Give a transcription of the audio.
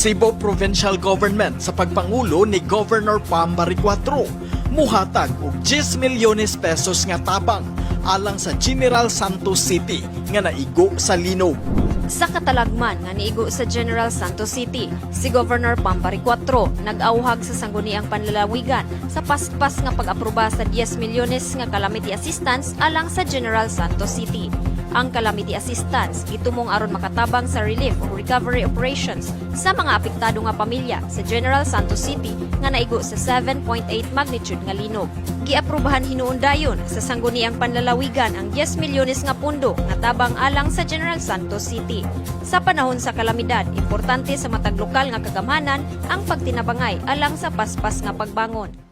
Cebu Provincial Government sa pagpangulo ni Governor Pam Baricuatro muhatag og 10 milyones pesos nga tabang alang sa General Santos City nga naigo sa linog. Sa katalagman nga niigo sa General Santos City, si Governor Pam Baricuatro nag-awhag sa Sangguniang Panlalawigan sa paspas nga pag-aproba sa 10 milyones nga calamity assistance alang sa General Santos City. Ang calamity assistance gitumong aron makatabang sa relief ug recovery operations sa mga apektado nga pamilya sa General Santos City nga naigo sa 7.8 magnitude nga linog. Giaprobahan hinuon dayon sa Sangguniang Panlalawigan ang 10 milyones nga pundo nga tabang alang sa General Santos City. Sa panahon sa kalamidad, importante sa matag lokal nga kagamhanan ang pagtinabangay alang sa paspas nga pagbangon.